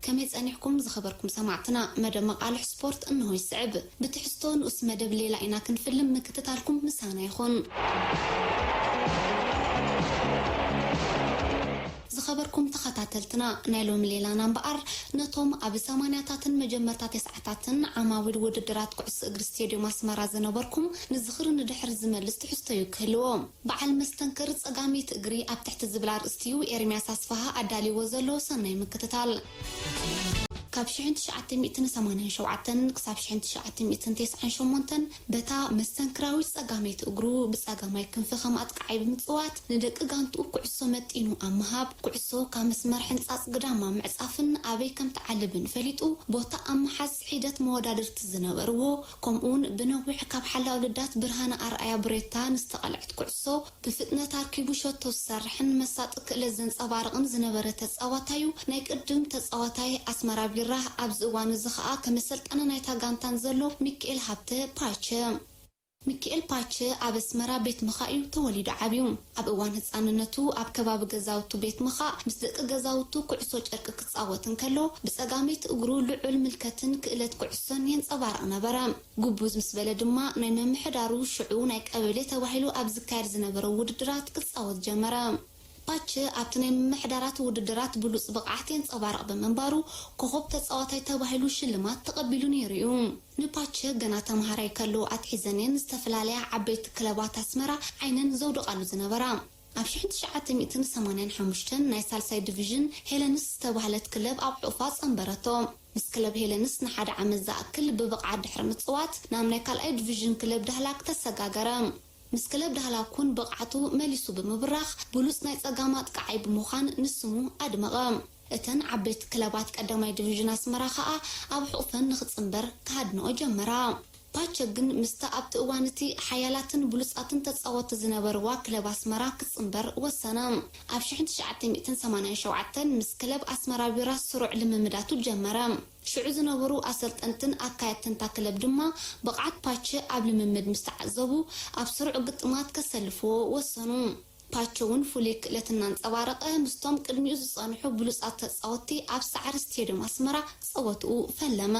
ከመይ ጸኒሕኩም ዝኸበርኩም ሰማዕትና? መደብ መቓልሕ ስፖርት እንሆ ይስዕብ። ብትሕዝቶ ንኡስ መደብ ሌላ ኢና ክንፍልም፣ ምክትታልኩም ምሳና ይኹን። ዝኸበርኩም ተኸታተልትና፣ ናይ ሎሚ ሌላና እምበኣር ነቶም ኣብ ሰማንያታትን መጀመርታ ተስዓታትን ዓማዊል ውድድራት ኩዕሶ እግሪ ስቴድዮም ኣስመራ ዝነበርኩም ንዝኽሪ ንድሕር ዝመልስ ትሕዝቶ እዩ ክህልዎ። በዓል መስተንክር ጸጋመይቲ እግሪ ኣብ ትሕቲ ዝብል ኣርእስቲ እዩ ኤርምያስ ኣስፍሃ ኣዳልይዎ ዘሎ። ሰናይ ምክትታል። ካብ ሽሕን ትሽዓተ ሚእትን ሰማንያን ሸውዓተን ክሳብ ሽሕን ትሽዓተ ሚእትን ተስዓን ሸሞንተን በታ መስተንክራዊት ጸጋመይቲ እግሩ ብጸጋማይ ክንፊ ከም ኣጥቃዓይ ብምጽዋት ንደቂ ጋንትኡ ኩዕሶ መጢኑ ኣብ ምሃብ፣ ኩዕሶ ካብ መስመር ሕንጻጽ ግዳም ኣብ ምዕጻፍን ኣበይ ከም ትዓልብን ፈሊጡ፣ ቦታ ኣብ ምሓዝ ሒደት መወዳድርቲ ዝነበርዎ፣ ከምኡውን ብነዊሕ ካብ ሓላው ልዳት ብርሃነ ኣርኣያ ብሬታ ንዝተቐልዐት ኩዕሶ ብፍጥነት ኣርኪቡ ሸቶ ዝሰርሕን መሳጢ ክእለት ዘንጸባርቕን ዝነበረ ተጻዋታይ እዩ። ናይ ቅድም ተጻዋታይ ኣስመራ ቢራ፣ ኣብዚ እዋን እዚ ኸኣ ከም ኣሰልጣኒ ናይታ ጋንታን ዘሎ ሚኪኤል ሃብተ ፓቸ። ሚኪኤል ፓቸ ኣብ ኣስመራ ቤት ምኻእ እዩ ተወሊዱ ዓብዩ። ኣብ እዋን ህጻንነቱ ኣብ ከባቢ ገዛውቱ ቤት ምኻእ ምስ ደቂ ገዛውቱ ኩዕሶ ጨርቂ ክጻወት እንከሎ፣ ብጸጋመይቲ እግሩ ልዑል ምልከትን ክእለት ኩዕሶን የንጸባርቕ ነበረ። ጉቡዝ ምስ በለ ድማ ናይ ምምሕዳሩ ሽዑ ናይ ቀበሌ ተባሂሉ ኣብ ዝካየድ ዝነበረ ውድድራት ክጻወት ጀመረ። ፓቸ ኣብቲ ናይ ምምሕዳራት ውድድራት ብሉጽ ብቕዓት የንጸባርቕ ብምንባሩ ኮኾብ ተጻዋታይ ተባሂሉ ሽልማት ተቐቢሉ ነይሩ እዩ። ንፓቸ ገና ተምሃራይ ከሎ ኣትሒዘን እየን ዝተፈላለያ ዓበይቲ ክለባት ኣስመራ ዓይነን ዘውድቓሉ ዝነበራ። ኣብ ሽሕን ትሽዓተ ሚእትን ሰማንያን ሓሙሽተን ናይ ሳልሳይ ዲቪዥን ሄለንስ ዝተባህለት ክለብ ኣብ ሑፋ ጸንበረቶ። ምስ ክለብ ሄለንስ ንሓደ ዓመት ዝኣክል ብብቕዓት ድሕሪ ምጽዋት ናብ ናይ ካልኣይ ዲቪዥን ክለብ ዳህላክ ተሰጋገረ። ምስ ክለብ ዳህላክ እውን ብቕዓቱ መሊሱ ብምብራኽ ብሉጽ ናይ ጸጋም ኣጥቃዓይ ብምዃን ንስሙ ኣድመቐ። እተን ዓበይቲ ክለባት ቀዳማይ ዲቪዥን ኣስመራ ከኣ ኣብ ሕቑፈን ንኽጽንበር ክሃድንኦ ጀመራ። ፓቸ ግን ምስታ ኣብቲ እዋን እቲ ሓያላትን ብሉጻትን ተጻወትቲ ዝነበርዋ ክለብ ኣስመራ ክጽንበር ወሰነ። ኣብ ሽሕን ትሽዓተ ሚእትን ሰማንያን ሸውዓተን ምስ ክለብ ኣስመራ ቢራ ስሩዕ ልምምዳቱ ጀመረ። ሽዑ ዝነበሩ ኣሰልጠንትን ኣካየድትን እታ ክለብ ድማ ብቕዓት ፓቸ ኣብ ልምምድ ምስ ተዓዘቡ፣ ኣብ ስሩዕ ግጥማት ከሰልፍዎ ወሰኑ። ፓቸ እውን ፍሉይ ክእለት እናንጸባረቐ ምስቶም ቅድሚኡ ዝጸንሑ ብሉጻት ተጻወትቲ ኣብ ሳዕሪ ስቴድዮም ኣስመራ ጸወትኡ ፈለመ።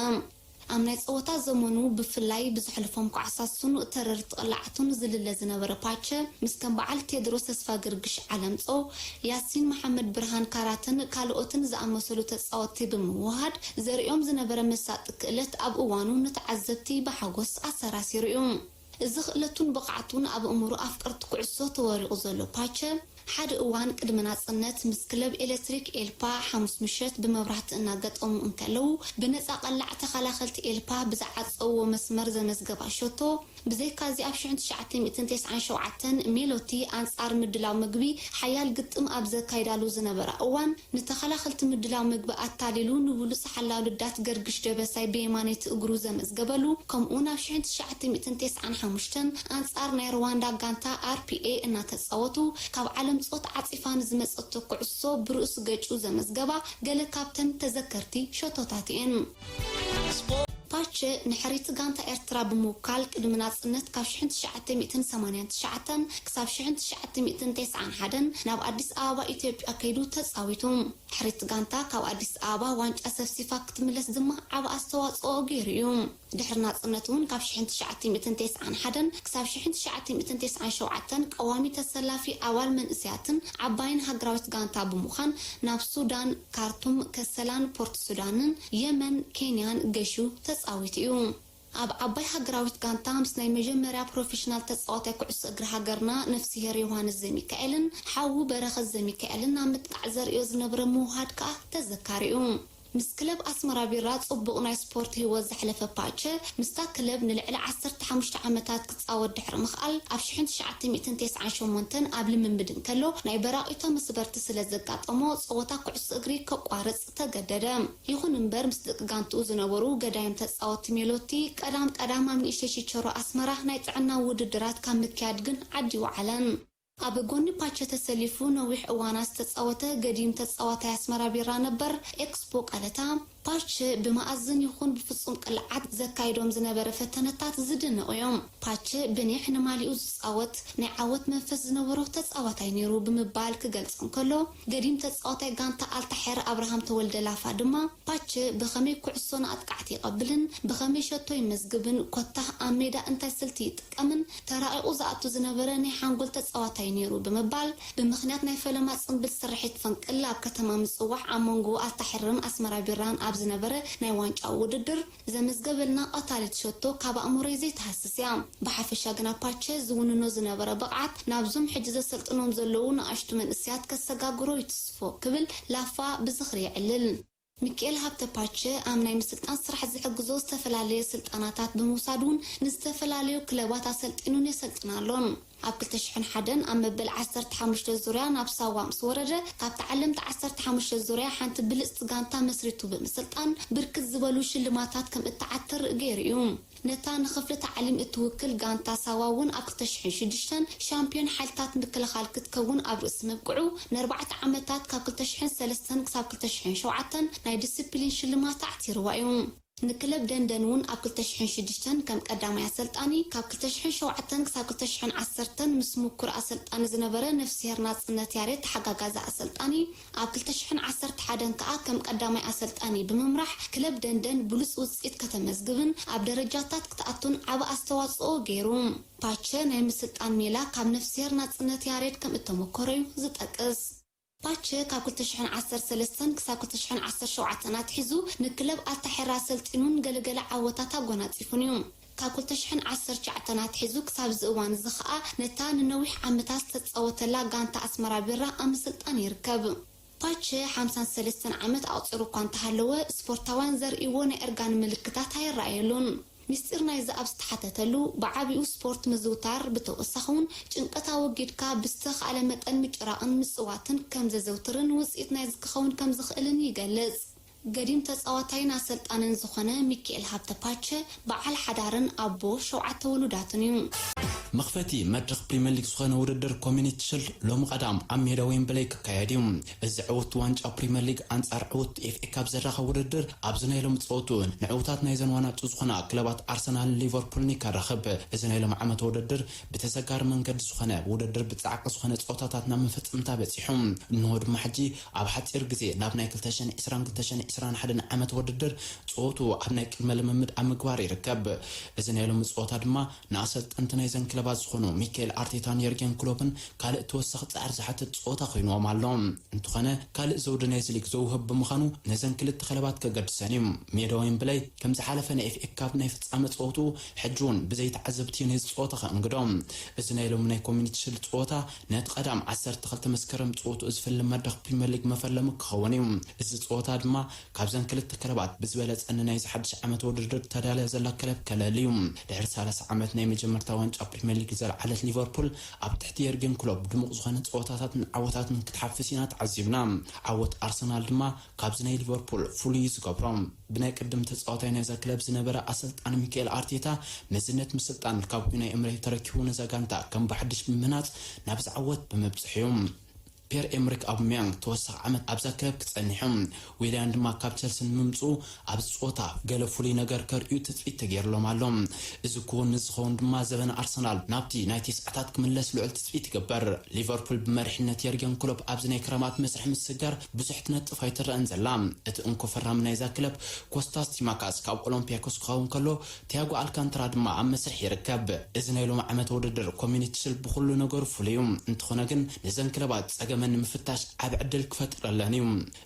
ኣብ ናይ ጸወታ ዘመኑ ብፍላይ ብዘሕልፎም ኳዕሳት ስኑእ ተረርቲ ቅላዕቱን ዝልለ ዝነበረ ፓቸ፣ ምስ ከም በዓል ቴድሮስ ተስፋ ገርግሽ ዓለምጾ፣ ያሲን መሓመድ ብርሃን ካራትን ካልኦትን ዝኣመሰሉ ተጻወትቲ ብምውሃድ ዘርእዮም ዝነበረ መሳጢ ክእለት ኣብ እዋኑ ንተዓዘብቲ ብሓጎስ ኣሰራሲሩ እዩ። እዚ ክእለቱን ብቕዓቱን ኣብ ኣእምሮ ኣፍቀርቲ ኩዕሶ ተወሪቑ ዘሎ ፓቸ፣ ሓደ እዋን ቅድሚ ናጽነት ምስ ክለብ ኤሌክትሪክ ኤልፓ ሓሙስ ምሸት ብመብራህቲ እናገጠሙ እንከለዉ፣ ብነጻ ቀላዕ ተኸላኸልቲ ኤልፓ ብዝዓጸውዎ መስመር ዘመዝገባ ሸቶ፣ ብዘይካዚ ኣብ ሽሕን ትሽዓተ ሚእትን ተስዓን ሸውዓተን ሜሎቲ ኣንጻር ምድላው ምግቢ ሓያል ግጥም ኣብ ዘካይዳሉ ዝነበራ እዋን፣ ንተኸላኸልቲ ምድላው ምግቢ ኣታሊሉ ንብሉጽ ሓላው ልዳት ገርግሽ ደበሳይ ብየማነይቲ እግሩ ዘመዝገበሉ፣ ከምኡውን ኣብ ሽሕን ትሽዓተ ሚእትን ተስዓን ሓሙሽተን ኣንጻር ናይ ሩዋንዳ ጋንታ ኣር ፒ ኤ እናተጻወቱ ካብ ዓለም ጾት ዓጺፋ ንዝመጸቶ ኩዕሶ ብርእሲ ገጩ ዘመዝገባ ገለ ካብተን ተዘከርቲ ሸቶታት እየን። ፓቸ ንሕርይቲ ጋንታ ኤርትራ ብምውካል ቅድሚ ናጽነት ካብ ሽሕን ትሽዓተ ሚእትን ሰማንያን ትሽዓተን ክሳብ ሽሕን ትሽዓተ ሚእትን ተስዓን ሓደን ናብ ኣዲስ ኣበባ ኢትዮጵያ ከይዱ ተጻዊቱ። ሕርይቲ ጋንታ ካብ ኣዲስ ኣበባ ዋንጫ ሰፍሲፋ ክትምለስ ድማ ዓቢ ኣስተዋጽኦ ገይሩ እዩ። ድሕሪ ናጽነት እውን ካብ ሽሕን ትሽዓተ ሚእትን ተስዓን ሓደን ክሳብ ሽሕን ትሽዓተ ሚእትን ተስዓን ሸውዓተን ቀዋሚ ተሰላፊ ኣባል መንእሰያትን ዓባይን ሃገራዊት ጋንታ ብምዃን ናብ ሱዳን፣ ካርቱም፣ ከሰላን ፖርት ሱዳንን፣ የመን፣ ኬንያን ገሹ ተጻዊቱ እዩ። ኣብ ዓባይ ሃገራዊት ጋንታ ምስ ናይ መጀመርያ ፕሮፌሽናል ተጻዋታይ ኩዕሶ እግሪ ሃገርና ነፍስሄር ዮሃንስ ዘሚካኤልን ሓዉ በረኸት ዘሚካኤልን ኣብ ምጥቃዕ ዘርእዮ ዝነበረ ምውሃድ ከኣ ተዘካሪ እዩ። ምስ ክለብ ኣስመራ ቢራ ጽቡቕ ናይ ስፖርት ህይወት ዘሕለፈ ፓቸ፣ ምስታ ክለብ ንልዕሊ ዓሰርተ ሓሙሽተ ዓመታት ክጻወት ድሕሪ ምኽኣል፣ ኣብ ሽሕን ትሽዓተ ሚእትን ተስዓን ሸሞንተን ኣብ ልምምድ እንከሎ ናይ በራቒቶ መስበርቲ ስለ ዘጋጠሞ፣ ጸወታ ኩዕሶ እግሪ ከቋርጽ ተገደደ። ይኹን እምበር፣ ምስ ደቂ ጋንትኡ ዝነበሩ ገዳይም ተጻወትቲ ሜሎቲ፣ ቀዳም ቀዳም ኣብ ንእሽተይ ቺቸሮ ኣስመራ ናይ ጥዕና ውድድራት ካብ ምክያድ ግን ዓዲ ወዓለን። ኣብ ጎኒ ፓቸ ተሰሊፉ ነዊሕ እዋናት ዝተጻወተ ገዲም ተጻዋታይ ኣስመራ ቢራ ነበር፣ ኤክስፖ ቀለታ፣ ፓቸ ብመኣዝን ይኹን ብፍጹም ቅልዓት ዘካይዶም ዝነበረ ፈተነታት ዝድነቑ እዮም። ፓቸ ብኒሕ ንማሊኡ ዝጻወት ናይ ዓወት መንፈስ ዝነበሮ ተጻዋታይ ነይሩ ብምባል ክገልጾ እንከሎ፣ ገዲም ተጻዋታይ ጋንታ ኣልታሐር ኣብርሃም ተወልደ ላፋ ድማ ፓቸ ብኸመይ ኩዕሶ ንኣጥቃዕቲ ይቐብልን ብኸመይ ሸቶ ይመዝግብን ኮታ ኣብ ሜዳ እንታይ ስልቲ ይጥቀምን ተራቒቑ ዝኣቱ ዝነበረ ናይ ሓንጎል ተጻዋታይ ነይሩ ብምባል ብምኽንያት ናይ ፈለማ ጽንብል ስርሒት ፈንቅል ኣብ ከተማ ምጽዋዕ ኣብ መንጎ ኣልታሐርን ኣስመራ ቢራን ኣብ ዝነበረ ናይ ዋንጫ ውድድር ዘመዝገበልና ቀታሊት ሸቶ ካብ ኣእምሮይ ዘይትሃስስ እያ። ብሓፈሻ ግና ፓቸ ዝውንኖ ዝነበረ ብቕዓት ናብዞም ሕጂ ዘሰልጥኖም ዘለዉ ንኣሽቱ መንእሰያት ከሰጋግሮ ይትስፎ ክብል ላፋ ብዝኽሪ የዕልል። ሚኪኤል ሃብተ ፓቸ ኣብ ናይ ምስልጣን ስራሕ ዝሕግዞ ዝተፈላለየ ስልጠናታት ብምውሳድ እውን ንዝተፈላለዩ ክለባት ኣሰልጢኑን የሰልጥን ኣሎን። ኣብ ክልተ ሽሕን ሓደን ኣብ መበል ዓሰርተ ሓሙሽተ ዙርያ ናብ ሳዋ ምስ ወረደ፣ ካብ ተዓለምቲ ዓሰርተ ሓሙሽተ ዙርያ ሓንቲ ብልጽቲ ጋንታ መስሪቱ ብምስልጣን ብርክት ዝበሉ ሽልማታት ከም እተዓትር ገይሩ እዩ። ነታ ንኽፍሊ ታዕሊም እትውክል ጋንታ ሳዋ እውን ኣብ ክልተ ሽሕን ሽዱሽተን ሻምፒዮን ሓይልታት ምክልኻል ክትከውን ኣብ ርእሲ ምብቅዑ፣ ንኣርባዕተ ዓመታት ካብ ክልተ ሽሕን ሰለስተን ክሳብ ክልተ ሽሕን ሸውዓተን ናይ ዲስፕሊን ሽልማት ኣዕቲርዋ እዩ። ንክለብ ደንደን እውን ኣብ ክልተ ሽሕን ሽዱሽተን ከም ቀዳማይ ኣሰልጣኒ፣ ካብ ክልተ ሽሕን ሸውዓተን ክሳብ ክልተ ሽሕን ዓሰርተን ምስ ምኩር ኣሰልጣኒ ዝነበረ ነፍስሄር ናጽነት ያሬድ ተሓጋጋዚ ኣሰልጣኒ፣ ኣብ ክልተ ሽሕን ዓሰርተ ሓደን ከኣ ከም ቀዳማይ ኣሰልጣኒ ብምምራሕ ክለብ ደንደን ብሉጽ ውጽኢት ከተመዝግብን ኣብ ደረጃታት ክትኣቱን ዓቢ ኣስተዋጽኦ ገይሩ። ፓቸ ናይ ምስልጣን ሜላ ካብ ነፍስሄር ናጽነት ያሬድ ከም እተመኮረ እዩ ዝጠቅስ። ፓቸ ካብ ክልተ ሽሕን ዓሰርተ ሰለስተን ክሳብ ክልተ ሽሕን ዓሰርተ ሸውዓተን ኣትሒዙ ንክለብ ኣልታሐራ ሰልጢኑን ገለገለ ዓወታት ኣጎናጺፉን እዩ። ካብ ክልተ ሽሕን ዓሰርተ ትሽዓተን ኣትሒዙ ክሳብ እዚ እዋን እዚ ኸኣ ነታ ንነዊሕ ዓመታት ዝተጻወተላ ጋንታ ኣስመራ ቢራ ኣብ ምስልጣን ይርከብ። ፓቸ ሓምሳን ሰለስተን ዓመት ኣቑጺሩ እኳ እንተሃለወ፣ ስፖርታውያን ዘርእይዎ ናይ እርጋን ምልክታት ኣይረኣየሉን። ምስጢር ናይዚ ኣብ ዝተሓተተሉ፣ ብዓቢኡ ስፖርት ምዝውታር፣ ብተወሳኺ እውን ጭንቀት ኣወጊድካ ብዝተኻእለ መጠን ምጭራቕን ምጽዋትን ከም ዘዘውትርን ውጽኢት ናይዚ ክኸውን ከም ዝኽእልን ይገልጽ። ገዲም ተጻዋታይን ኣሰልጣንን ዝኾነ ሚኪኤል ሃብተ ፓቸ፣ በዓል ሓዳርን ኣቦ ሸውዓተ ውሉዳትን እዩ። መኽፈቲ መድረኽ ፕሪምየር ሊግ ዝኾነ ውድድር ኮሚኒቲ ሽልድ ሎሚ ቀዳም ኣብ ሜዳ ዌምብለይ ክካየድ እዩ። እዚ ዕውት ዋንጫ ፕሪምየር ሊግ ኣንጻር ዕውት ኤፍ ኤ ካፕ ዘራኸብ ውድድር ኣብዚ ናይ ሎሚ ጸወቱ ንዕውታት ናይዘን ዋናጩ ዝኾና ክለባት ኣርሰናልን ሊቨርፑልን ይከራኸብ። እዚ ናይ ሎሚ ዓመት ውድድር ብተሰጋሪ መንገዲ ዝኾነ ውድድር ብጻዕቂ ዝኾነ ጸወታታት ናብ መፈጸምታ በጺሑ። እንሆ ድማ ሕጂ ኣብ ሓጺር ግዜ ናብ ናይ ክልተ ሽሕን ዕስራን ክልተ ሽሕን ዕስራን ሓደን ዓመት ውድድር ጸወቱ ኣብ ናይ ቅድመ ልምምድ ኣብ ምግባር ይርከብ። እዚ ናይ ሎሚ ጸወታ ድማ ንኣሰልጠንቲ ናይዘን ክለባት ዝኾኑ ሚካኤል ኣርቴታን የርገን ክሎፕን ካልእ ተወሳኺ ጻዕሪ ዝሓትት ጸወታ ኮይንዎም ኣሎ። እንተኾነ ካልእ ዘውዲ ናይዚ ሊግ ዘውህብ ብምዃኑ ነዘን ክልተ ክለባት ከገድሰን እዩ። ሜዳ ዌምብለይ ከም ዝሓለፈ ናይ ኤፍ ኤ ካፕ ናይ ፍጻመ ጸወትኡ ሕጂ እውን ብዘይ ተዓዘብቲ ነዚ ጸወታ ከእንግዶ። እዚ ናይ ሎሚ ናይ ኮሚኒቲ ሽልድ ጸወታ ነቲ ቀዳም ዓሰርተ ክልተ መስከረም ጸወትኡ ዝፍልም መድረኽ ፕሪምየር ሊግ መፈለሚ ክኸውን እዩ። እዚ ጸወታ ድማ ካብዘን ክልተ ክለባት ብዝበለጸ ንናይዚ ሓድሽ ዓመት ውድድር ተዳልያ ዘላ ክለብ ከለሊ እዩ። ድሕሪ ሰላሳ ዓመት ናይ መጀመርታ ዋንጫ ፕሪምየር ሊግ ዘልዓለት ሊቨርፑል ኣብ ትሕቲ የርገን ክሎፕ ድሙቕ ዝኾነ ጸወታታትን ዓወታትን ክትሓፍስ ኢና ተዓዚብና። ዓወት ኣርሰናል ድማ ካብዚ ናይ ሊቨርፑል ፍሉይ እዩ ዝገብሮ። ብናይ ቅድም ተጻዋታይ ናይዛ ክለብ ዝነበረ ኣሰልጣኒ ሚካኤል ኣርቴታ መዝነት ምስልጣን ካብ ኡናይ ኤምሪ ተረኪቡ ነዛ ጋንታ ከም ብሓድሽ ብምህናጽ ናብዚ ዓወት ብምብጽሕ እዩ። ፒየር ኤምሪክ ኣቡሜያንግ ተወሳኺ ዓመት ኣብዛ ክለብ ክጸንሕ እዩ። ዊልያን ድማ ካብ ቸልሲ ንምምጽኡ ኣብዚ ጸወታ ገለ ፍሉይ ነገር ከርእዩ ትጽቢት ተገይርሎም ኣሎ። እዚ ክውን ንዝኸውን ድማ ዘበን ኣርሰናል ናብቲ ናይ ተስዓታት ክምለስ ልዑል ትጽቢት ይግበር። ሊቨርፑል ብመሪሕነት የርገን ክሎፕ ኣብዚ ናይ ክረማት መስርሕ ምስጋር ብዙሕ ትነጥፍ ኣይትረኣን ዘላ። እቲ እንኮ ፈራሚ ናይዛ ክለብ ኮስታስ ቲማካስ ካብ ኦሎምፒያኮስ ክኸውን ከሎ፣ ቲያጎ ኣልካንትራ ድማ ኣብ መስርሕ ይርከብ። እዚ ናይ ሎሚ ዓመት ውድድር ኮሚኒቲ ሽልድ ብኹሉ ነገሩ ፍሉይ እዩ። እንተኾነ ግን ነዘን ክለባት ጸገመን ንምፍታሽ ዓቢ ዕድል ክፈጥረለን እዩ።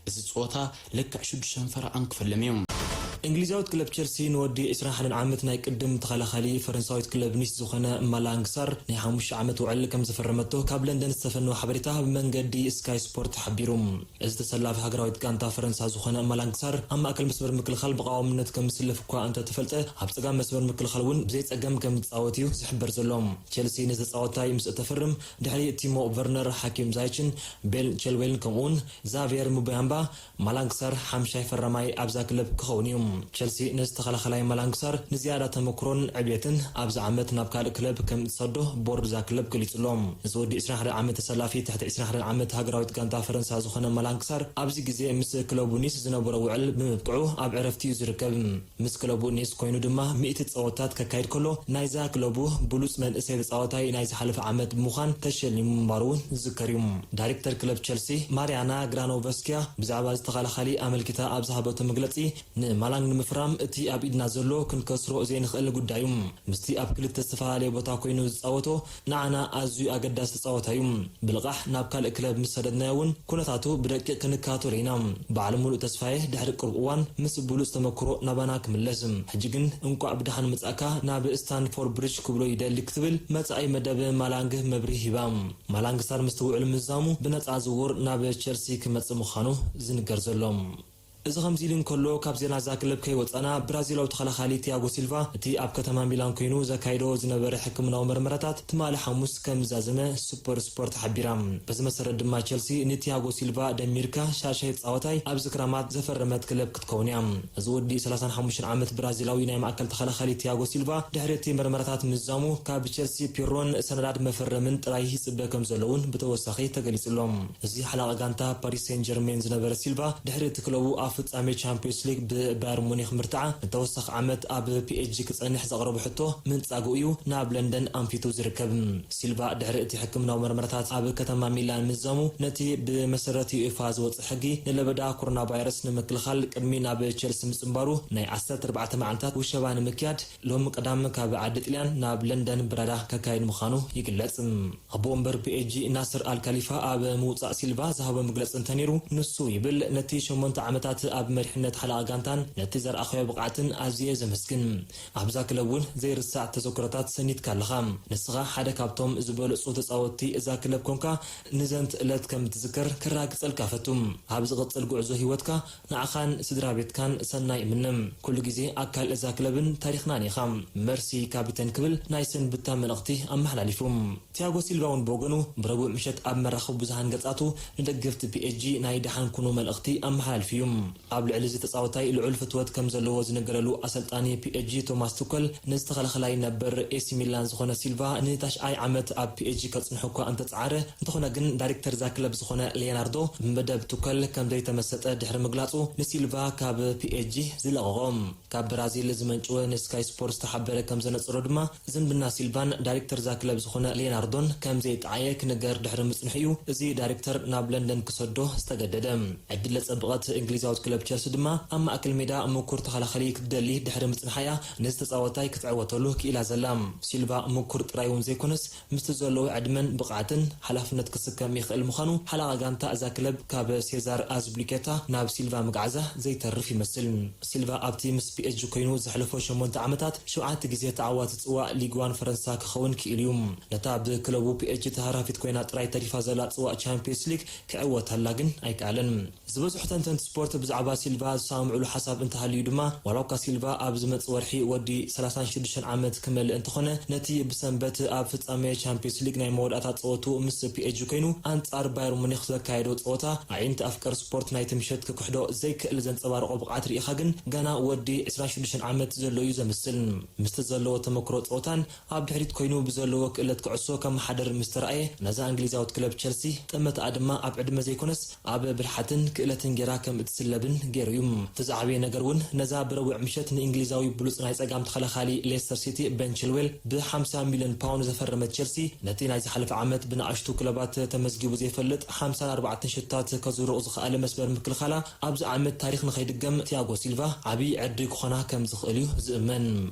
እዚ ጸወታ ልክዕ ሽዱሽተ ፈረቓን ክፍልም እዩ። እንግሊዛዊት ክለብ ቸልሲ ንወዲ ዕስራን ሓደን ዓመት ናይ ቅድም ተኸላኻሊ ፈረንሳዊት ክለብ ኒስ ዝኾነ ማላንግ ሳር ናይ ሓሙሽተ ዓመት ውዕል ከም ዘፈረመቶ ካብ ለንደን ዝተፈነወ ሓበሬታ ብመንገዲ ስካይ ስፖርት ሓቢሩ። እዚ ተሰላፊ ሃገራዊት ጋንታ ፈረንሳ ዝኾነ ማላንግ ሳር ኣብ ማእከል መስመር ምክልኻል ብቐዋምነት ከም ዝስለፍ እኳ እንተተፈልጠ፣ ኣብ ጸጋም መስመር ምክልኻል እውን ብዘይ ጸገም ከም ዝጻወት እዩ ዝሕበር ዘሎ። ቸልሲ ነዚ ተጻዋታይ ምስ እተፍርም ድሕሪ ቲሞ ቨርነር፣ ሓኪም ዛይችን፣ ቤል ቸልዌልን ከምኡውን ዛቪየር ሙበያምባ ማላንግ ሳር ሓምሻይ ፈራማይ ኣብዛ ክለብ ክኸውን እዩ። ቸልሲ ነዚ ተኸላኸላይ ማላንግሳር ንዝያዳ ተመክሮን ዕብየትን ኣብዚ ዓመት ናብ ካልእ ክለብ ከም እትሰዶ ቦርድ እዛ ክለብ ገሊጹ ኣሎ። እዚ ወዲ ዕስራን ሓደን ዓመት ተሰላፊ ትሕቲ ዕስራን ሓደን ዓመት ሃገራዊት ጋንታ ፈረንሳ ዝኾነ ማላንግሳር ኣብዚ ግዜ ምስ ክለቡ ኒስ ዝነበሮ ውዕል ብምብቅዑ ኣብ ዕረፍቲ እዩ ዝርከብ። ምስ ክለቡ ኒስ ኮይኑ ድማ ሚእቲ ጸወታት ከካይድ ከሎ ናይዛ ክለቡ ብሉጽ መንእሰይ ተጻዋታይ ናይ ዝሓለፈ ዓመት ብምዃን ተሸሊሙ ምንባሩ እውን ዝዝከር እዩ። ዳይሬክተር ክለብ ቸልሲ ማሪያና ግራኖቨስኪያ ብዛዕባ እዚ ተኸላኻሊ ኣመልኪታ ኣብ ዝሃበቶ መግለጺ ንማላንግ ንምፍራም እቲ ኣብ ኢድና ዘሎ ክንከስሮ ዘይንኽእል ጉዳይ እዩ። ምስቲ ኣብ ክልተ ዝተፈላለየ ቦታ ኮይኑ ዝጻወቶ ንዓና ኣዝዩ ኣገዳሲ ተጻዋታይ እዩ። ብልቓሕ ናብ ካልእ ክለብ ምስ ሰደድናዮ እውን ኩነታቱ ብደቂቕ ክንከታተሎ ኢና። በዓል ሙሉእ ተስፋየ ድሕሪ ቅሩብ እዋን ምስ ብሉጽ ተመክሮ ናባና ክምለስ። ሕጂ ግን እንቋዕ ብደሓን መጻእካ ናብ ስታንፎርድ ብሪጅ ክብሎ ይደሊ ክትብል መጻኢ መደብ ማላንግ መብርሂ ሂባ። ማላንግ ሳር ምስቲ ውዕል ምዛሙ ብነጻ ዝውውር ናብ ቸልሲ ክመጽእ ምዃኑ ዝንገር ዘሎ። እዚ ከምዚ ኢሉ እንከሎ፣ ካብ ዜና እዛ ክለብ ከይወጻና፣ ብራዚላዊ ተኸላኻሊ ቲያጎ ሲልቫ እቲ ኣብ ከተማ ሚላን ኮይኑ ዘካይዶ ዝነበረ ሕክምናዊ መርመራታት ትማሊ ሓሙስ ከም ዝዛዘመ ሱፐር ስፖርት ሓቢራ። በዚ መሰረት ድማ ቸልሲ ንቲያጎ ሲልቫ ደሚርካ ሻሻይ ጻወታይ ኣብዚ ክራማት ዘፈረመት ክለብ ክትከውን እያ። እዚ ወዲ ሰላሳን ሓሙሽተን ዓመት ብራዚላዊ ናይ ማእከል ተኸላኻሊ ቲያጎ ሲልቫ ድሕሪ እቲ መርመራታት ምዛሙ ካብ ቸልሲ ፒሮን ሰነዳት መፈረምን ጥራይ ይጽበ ከም ዘሎ እውን ብተወሳኺ ተገሊጹ ኣሎ። እዚ ሓላቒ ጋንታ ፓሪስ ሴን ጀርሜን ዝነበረ ሲልቫ ድሕሪ እቲ ክለቡ ኣብ ፍጻሜ ቻምፒዮንስ ሊግ ብባየር ሙኒክ ምርትዓ ንተወሳኺ ዓመት ኣብ ፒኤስጂ ክጸንሕ ዘቕረቦ ሕቶ ምንጻጉ እዩ ናብ ለንደን ኣንፊቱ ዝርከብ። ሲልቫ ድሕሪ እቲ ሕክምናዊ መርመራታት ኣብ ከተማ ሚላን ምዛሙ ነቲ ብመሰረት ዩኤፋ ዝወጽእ ሕጊ ንለበዳ ኮሮና ቫይረስ ንምክልኻል ቅድሚ ናብ ቸልሲ ምጽንባሩ ናይ ዓሰርተ ኣርባዕተ መዓልታት ውሸባ ንምክያድ ሎም ቀዳም ካብ ዓዲ ጥልያን ናብ ለንደን ብራዳ ከካይድ ምዃኑ ይግለጽ። ኣቦ ወንበር ፒኤስጂ ናስር ኣልካሊፋ ኣብ ምውጻእ ሲልቫ ዝሃቦ መግለጺ እንተነይሩ፣ ንሱ ይብል፣ ነቲ ሸሞንተ ዓመታት ኣብ መሪሕነት ሓለቓ ጋንታን ነቲ ዘርኣኻዮ ብቕዓትን ኣዝየ ዘመስግን። ኣብዛ ክለብ እውን ዘይርሳዕ ተዘክሮታት ሰኒድካ ኣለኻ። ንስኻ ሓደ ካብቶም ዝበለጹ ተጻወትቲ እዛ ክለብ ኮንካ፣ ንዘንት ዕለት ከም እትዝከር ክራግጸልካ ፈቱ። ኣብ ዝቕጽል ጉዕዞ ህይወትካ ንዓኻን ስድራ ቤትካን ሰናይ እምነ። ኩሉ ግዜ ኣካል እዛ ክለብን ታሪኽናን ኢኻ። መርሲ ካፒተን ክብል ናይ ሰንብታ መልእኽቲ ኣመሓላሊፉ። ቲያጎ ሲልቫ እውን ብወገኑ ብረቡዕ ምሸት ኣብ መራኸቢ ብዙሃን ገጻቱ ንደገፍቲ ፒኤስጂ ናይ ደሓን ኩኑ መልእኽቲ ኣመሓላሊፉ እዩ። ኣብ ልዕሊ እዚ ተጻዋታይ ልዑል ፍትወት ከም ዘለዎ ዝነገረሉ ኣሰልጣኒ ፒኤስጂ ቶማስ ቱከል ነዚ ተኸላኸላይ ነበር ኤሲ ሚላን ዝኾነ ሲልቫ ንታሽዓይ ዓመት ኣብ ፒኤስጂ ከጽንሖ እኳ እንተጸዓረ፣ እንተኾነ ግን ዳይሬክተር እዛ ክለብ ዝኾነ ሌናርዶ ብመደብ ቱከል ከም ዘይተመሰጠ ድሕሪ ምግላጹ ንሲልቫ ካብ ፒኤስጂ ዝለቐቖ። ካብ ብራዚል ዝመንጭወ ንስካይ ስፖርት ዝተሓበረ ከም ዘነጽሮ ድማ ዝምድና ሲልቫን ዳይሬክተር እዛ ክለብ ዝኾነ ሌናርዶን ከም ዘይጠዓየ ክነገር ድሕሪ ምጽንሑ እዩ እዚ ዳይሬክተር ናብ ለንደን ክሰዶ ዝተገደደ። ዕድል ለጸበቐት እንግሊዛዊት ክለብ ቸልሲ ድማ ኣብ ማእከል ሜዳ ምኩር ተኸላኸሊ ክትደሊ ድሕሪ ምጽንሓ እያ ነዚ ተጻዋታይ ክትዕወተሉ ክኢላ ዘላ። ሲልቫ ምኩር ጥራይ እውን ዘይኮነስ ምስቲ ዘለዎ ዕድመን ብቕዓትን ሓላፍነት ክስከም ይኽእል ምዃኑ ሓላቓ ጋንታ እዛ ክለብ ካብ ሴዛር ኣዝብሊኬታ ናብ ሲልቫ ምግዓዛ ዘይተርፍ ይመስል። ሲልቫ ኣብቲ ምስ ፒኤስጂ ኮይኑ ዘሕለፎ ሸሞንተ ዓመታት ሸውዓተ ግዜ ተዓዋቲ ጽዋእ ሊግ ዋን ፈረንሳ ክኸውን ክኢሉ እዩ። ነታ ብክለቡ ፒኤስጂ ተሃራፊት ኮይና ጥራይ ተሪፋ ዘላ ጽዋእ ቻምፒየንስ ሊግ ክዕወተላ ግን ኣይከኣለን። ዝበዝሑ ተንተንቲ ስፖርት ብዛዕባ ሲልቫ ዝሰማምዕሉ ሓሳብ እንተሃልዩ ድማ፣ ዋላ እኳ ሲልቫ ኣብ ዝመጽእ ወርሒ ወዲ ሰላሳን ሽዱሽተን ዓመት ክመልእ እንተኾነ፣ ነቲ ብሰንበት ኣብ ፍጻሜ ቻምፒዮንስ ሊግ ናይ መወዳእታ ጸወቱ ምስ ፒኤስጂ ኮይኑ ኣንጻር ባየር ሙኒክ ዘካየዶ ጸወታ፣ ኣዒንቲ ኣፍቀር ስፖርት ናይቲ ምሸት ክክሕዶ ዘይክእል ዘንጸባረቖ ብቕዓት ርኢኻ ግን፣ ገና ወዲ ዕስራን ሽዱሽተን ዓመት ዘሎ እዩ ዘምስል። ምስቲ ዘለዎ ተመክሮ ጸወታን ኣብ ድሕሪት ኮይኑ ብዘለዎ ክእለት ኩዕሶ ከመሓድር ምስ ተራእየ፣ ነዛ እንግሊዛዊት ክለብ ቸልሲ ጠመተኣ ድማ ኣብ ዕድመ ዘይኮነስ ኣብ ብልሓትን ክእለትን ጌራ ከም እትስለብን ገይሩ እዩ። እቲ ዝዓበየ ነገር እውን ነዛ ብረቡዕ ምሸት ንእንግሊዛዊ ብሉጽ ናይ ጸጋም ተኸላኻሊ ሌስተር ሲቲ ቤን ቺልዌል ብ ሓምሳ ሚልዮን ፓውንድ ዘፈረመት ቸልሲ ነቲ ናይ ዝሓለፈ ዓመት ብንኣሽቱ ክለባት ተመዝጊቡ ዘይፈልጥ ሓምሳን ኣርባዕተን ሽቶታት ከዝሩቕ ዝኸኣለ መስመር ምክልኻላ ኣብዚ ዓመት ታሪኽ ንኸይድገም ቲያጎ ሲልቫ ዓብዪ ዕድል ክኾና ከም ዝኽእል እዩ ዝእመን።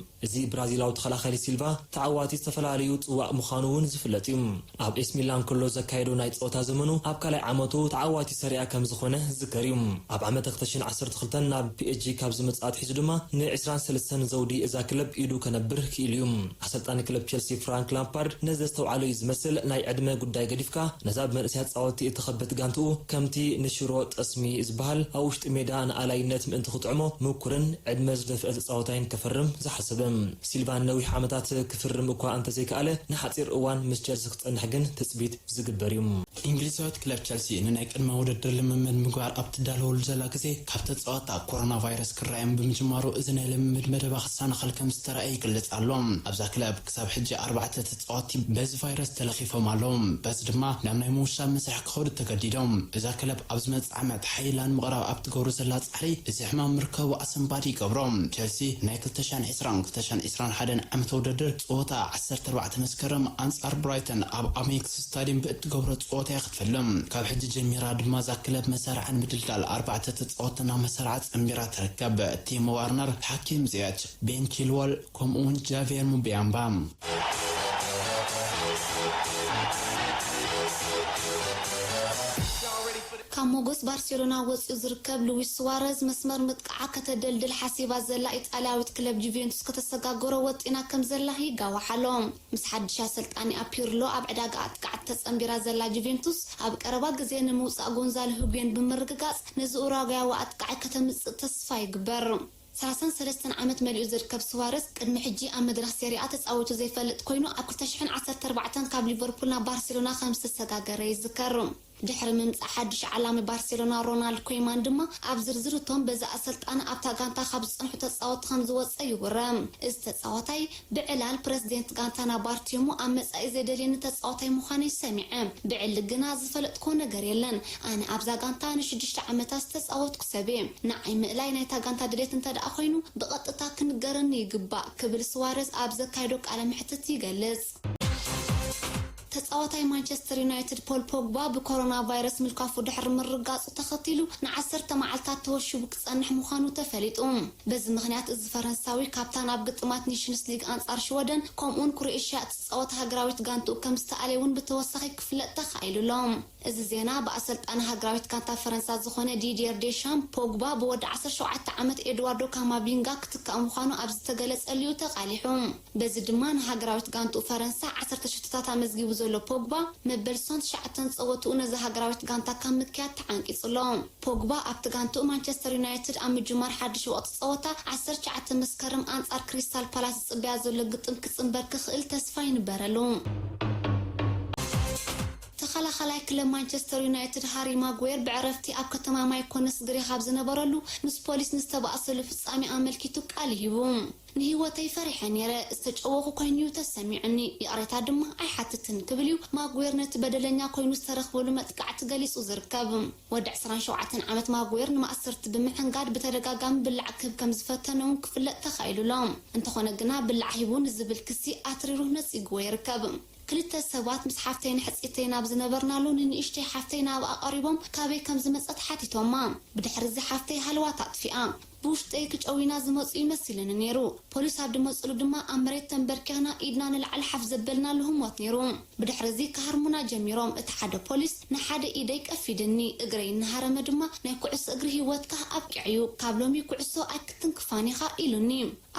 እዚ ብራዚላዊ ተኸላኻሊ ሲልቫ ተዓዋቲ ዝተፈላለዩ ጽዋእ ምዃኑ እውን ዝፍለጥ እዩ። ኣብ ኤስ ሚላን ከሎ ዘካየዶ ናይ ጸወታ ዘመኑ ኣብ ካልኣይ ዓመቱ ተዓዋቲ ሰሪኣ ከም ዝኾነ ዝዝከር እዩ። ኣብ ዓመተ ክልተ ሽሕን ዓሰርተ ክልተን ናብ ፒኤስጂ ካብ ዝመጽእ ኣትሒዙ ድማ ንዕስራን ሰለስተን ዘውዲ እዛ ክለብ ኢዱ ከነብር ክኢሉ እዩ። ኣሰልጣኒ ክለብ ቸልሲ ፍራንክ ላምፓርድ ነዚ ዘስተውዓሎ እዩ ዝመስል፣ ናይ ዕድመ ጉዳይ ገዲፍካ ነዛ ብመንእሰያት ጻወቲ እተኸበት ጋንትኡ ከምቲ ንሽሮ ጠስሚ ዝበሃል ኣብ ውሽጢ ሜዳ ንኣላይነት ምእንቲ ክጥዕሞ ምኩርን ዕድመ ዝደፍአ ተጻዋታይን ከፈርም ዝሓሰበ። ሲልቫ ንነዊሕ ዓመታት ክፍርም እኳ እንተዘይከኣለ፣ ንሓጺር እዋን ምስ ቸልሲ ክጸንሕ ግን ትጽቢት ዝግበር እዩ። እንግሊዛዊት ክለብ ቸልሲ ንናይ ቅድመ ውድድር ልምምድ ምግባር ኣብ ትዳለወሉ ዘላ ግዜ፣ ካብ ተጻወትታ ኮሮና ቫይረስ ክረኣየን ብምጅማሩ፣ እዚ ናይ ልምምድ መደባ ክሰናኸል ከም ዝተረኣየ ይግለጽ ኣሎ። ኣብዛ ክለብ ክሳብ ሕጂ ኣርባዕተ ተጻወትቲ በዚ ቫይረስ ተለኺፎም ኣለዉ። በዚ ድማ ናብ ናይ ምውሻብ መስርሕ ክኸዱ ተገዲዶም። እዛ ክለብ ኣብ ዝመጽእ ዓመት ሓይላ ንምቕራብ ኣብ ትገብሮ ዘላ ጻዕሪ፣ እዚ ሕማም ምርከቡ ኣሰንባዲ ይገብሮ። ቸልሲ ናይ ክልተ ሽሕን ዕስራን ክልተ ሽሕን ዕስራን ሓደን ዓመተ ውድድር ጸወታ ዓሰርተ ኣርባዕተ መስከረም ኣንጻር ብራይተን ኣብ ኣሜክስ ስታዲየም ብእትገብሮ ጸወታ እያ ክትፍልም። ካብ ሕጂ ጀሚራ ድማ እዛ ክለብ መሳርዓ ንምድልዳል ኣርባዕተ ተጻወትና መሳርዓ ጸንቢራ ትርከብ። ቲሞ ዋርነር፣ ሓኪም ዚያች፣ ቤን ቺልወል፣ ከምኡውን ጃቪየር ሙቢያምባ። ካብ ሞጎስ ባርሴሎና ወጺኡ ዝርከብ ሉዊስ ሱዋረዝ፣ መስመር ምጥቃዓ ከተደልድል ሓሲባ ዘላ ኢጣልያዊት ክለብ ጁቬንቱስ ከተሰጋግሮ ወጢና ከም ዘላ ይጋዋሕ ኣሎ። ምስ ሓድሽ ኣሰልጣኒኣ ፒርሎ ኣብ ዕዳጋ ኣጥቃዕቲ ተጸንቢራ ዘላ ጁቬንቱስ፣ ኣብ ቀረባ ግዜ ንምውጻእ ጎንዛሎ ሂጉዌን ብምርግጋጽ፣ ነዚ ኡራጓያዊ ኣጥቃዒ ከተምጽእ ተስፋ ይግበር። ሰላሳን ሰለስተን ዓመት መሊኡ ዝርከብ ሱዋረዝ፣ ቅድሚ ሕጂ ኣብ መድረኽ ሴሪኣ ተጻዊቱ ዘይፈልጥ ኮይኑ፣ ኣብ ክልተ ሽሕን ዓሰርተ ኣርባዕተን ካብ ሊቨርፑል ናብ ባርሴሎና ከም ዝተሰጋገረ ይዝከር። ድሕሪ ምምጻእ ሓድሽ ዓላሚ ባርሴሎና ሮናልድ ኮይማን ድማ፣ ኣብ ዝርዝር እቶም በዚ ኣሰልጣኒ ኣብታ ጋንታ ካብ ዝጸንሑ ተጻወትቲ ከም ዝወጸ ይውረ። እዚ ተጻዋታይ፣ ብዕላል ፕረዚደንት ጋንታና ባርቴሞ፣ ኣብ መጻኢ ዘይደልየኒ ተጻዋታይ ምዃነይ ሰሚዐ። ብዕሊ ግና ዝፈለጥክዎ ነገር የለን። ኣነ ኣብዛ ጋንታ ንሽዱሽተ ዓመታት ዝተጻወትኩ ሰብ እየ። ንዓይ ምእላይ ናይታ ጋንታ ድሌት እንተ ደኣ ኮይኑ፣ ብቐጥታ ክንገረኒ ይግባእ፣ ክብል ሱዋረዝ ኣብ ዘካየዶ ቃለ መሕትት ይገልጽ። ተጻዋታይ ማንቸስተር ዩናይትድ ፖል ፖግባ ብኮሮና ቫይረስ ምልካፉ ድሕሪ ምርጋጹ ተኸቲሉ፣ ንዓሰርተ መዓልታት ተወሺቡ ክጸንሕ ምዃኑ ተፈሊጡ። በዚ ምኽንያት፣ እዚ ፈረንሳዊ ካብታ ናብ ግጥማት ኔሽንስ ሊግ ኣንጻር ሽወደን ከምኡውን ክሮኤሽያ እትጻወት ሃገራዊት ጋንትኡ ከም ዝተኣልየ እውን ብተወሳኺ ክፍለጥ ተኻኢሉ ኣሎ። እዚ ዜና ብኣሰልጣኒ ሃገራዊት ጋንታ ፈረንሳ ዝኾነ ዲድየር ዴሻም፣ ፖግባ ብወዲ ዓሰርተ ሸውዓተ ዓመት ኤድዋርዶ ካማቪንጋ ክትካእ ምዃኑ ኣብ ዝተገለጸሉ እዩ ተቓሊሑ። በዚ ድማ ንሃገራዊት ጋንትኡ ፈረንሳ ዓሰርተ ሽቶታት ኣመዝጊቡ ዘሎ ፖግባ፣ መበል ሶን ትሽዓተን ጸወትኡ ነዚ ሃገራዊት ጋንታ ካብ ምክያድ ተዓንቂጹ ኣሎ። ፖግባ ኣብቲ ጋንትኡ ማንቸስተር ዩናይትድ ኣብ ምጅማር ሓድሽ ወቕቲ ጸወታ ዓሰርተ ትሽዓተ መስከረም ኣንጻር ክሪስታል ፓላስ ዝጽበያ ዘሎ ግጥም ክጽንበር ክኽእል ተስፋ ይንበረሉ። ተኸላኻላይ ክለብ ማንቸስተር ዩናይትድ ሃሪ ማጉዌር ብዕረፍቲ ኣብ ከተማ ማይኮነስ ግሪኽ ኣብ ዝነበረሉ፣ ምስ ፖሊስ ንዝተባእሰሉ ፍጻሜ ኣመልኪቱ ቃል ሂቡ። "ንህይወተይ ፈሪሐ ነይረ፣ ዝተጨወኹ ኮይኑ እዩ ተሰሚዑኒ፣ ይቕሬታ ድማ ኣይሓትትን" ክብል እዩ ማጉዌር ነቲ በደለኛ ኮይኑ ዝተረኽበሉ መጥቃዕቲ ገሊጹ ዝርከብ። ወዲ ዕስራን ሸውዓተን ዓመት ማጉዌር ንማእሰርቲ ብምሕንጋድ ብተደጋጋሚ ብላዕ ክህብ ከም ዝፈተነ እውን ክፍለጥ ተኻኢሉ ኣሎ። እንተኾነ ግና ብላዕ ሂቡ ንዝብል ክሲ ኣትሪሩ ነጺግዎ ይርከብ። "ክልተ ሰባት ምስ ሓፍተይን ሕጽይተይን ኣብ ዝነበርናሉ ንንእሽተይ ሓፍተይ ናብኣ ቀሪቦም ካበይ ከም ዝመጸት ሓቲቶማ። ብድሕሪ እዚ ሓፍተይ ሃለዋት ኣጥፊኣ። ብውሽጠይ ክጨውዩና ዝመጹ እዩ መሲሉኒ ነይሩ። ፖሊስ ኣብ ዝመጹሉ ድማ ኣብ መሬት ተንበርኪኽና ኢድና ንላዕሊ ሓፍ ዘበልናሉ ህሞት ነይሩ። ብድሕሪ እዚ ክሃርሙና ጀሚሮም። እቲ ሓደ ፖሊስ ንሓደ ኢደይ ቀፊድኒ፣ እግረይ እናሃረመ ድማ ናይ ኩዕሶ እግሪ ህይወትካ ኣብቂዑ እዩ። ካብ ሎሚ ኩዕሶ ኣይክትንክፋን ኢኻ" ኢሉኒ።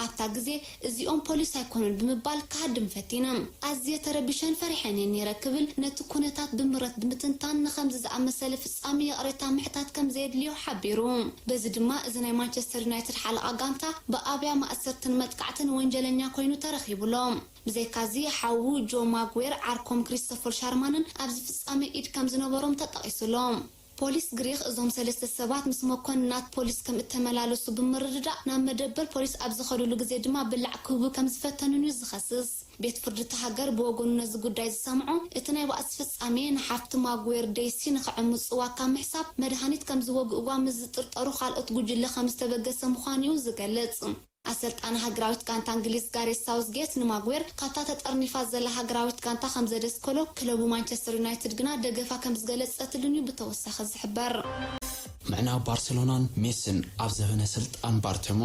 ኣብታ ግዜ "እዚኦም ፖሊስ ኣይኮኑን" ብምባል ክሃድም ፈቲነ። "ኣዝየ ተረቢሸን ፈሪሐን እየ ነይረ" ክብል ነቲ ኩነታት ብምረት ብምትንታን ንኸምዚ ዝኣመሰለ ፍጻሜ ይቕሬታ ምሕታት ከም ዘየድልዮ ሓቢሩ። በዚ ድማ እዚ ናይ ማንቸስተር ዩናይትድ ሓለቓ ጋንታ ብኣብያ ማእሰርትን መጥቃዕትን ወንጀለኛ ኮይኑ ተረኺቡ ኣሎ። ብዘይካዚ ሓዉ ጆ ማጉዌር ዓርኮም ክሪስቶፈር ሻርማንን ኣብዚ ፍጻሜ ኢድ ከም ዝነበሮም ተጠቒሱ ኣሎ። ፖሊስ ግሪኽ እዞም ሰለስተ ሰባት ምስ መኮንናት ፖሊስ ከም እተመላለሱ ብምርድዳእ ናብ መደበር ፖሊስ ኣብ ዝኸዱሉ ግዜ ድማ ብላዕ ክህቡ ከም ዝፈተኑን እዩ ዝኸስስ። ቤት ፍርዲ እታ ሃገር ብወገኑ ነዚ ጉዳይ ዝሰምዖ እቲ ናይ ባእሲ ፍጻሜ ንሓፍቲ ማጉዌር ደይሲ ንኽዕምጽዋ ካብ ምሕሳብ መድሃኒት ከም ዝወግእዋ ምስ ዝጥርጠሩ ካልኦት ጉጅለ ከም ዝተበገሰ ምዃኑ እዩ ዝገልጽ። ኣሰልጣኒ ሃገራዊት ጋንታ እንግሊዝ ጋሬት ሳውዝጌት ንማጉዌር ካብታ ተጠርኒፋ ዘላ ሃገራዊት ጋንታ ከም ዘደስከሎ ክለቡ ማንቸስተር ዩናይትድ ግና ደገፋ ከም ዝገለጸትሉን እዩ ብተወሳኺ ዝሕበር። ምዕናው ባርሴሎናን ሜስን ኣብ ዘበነ ስልጣን ባርቴሞ።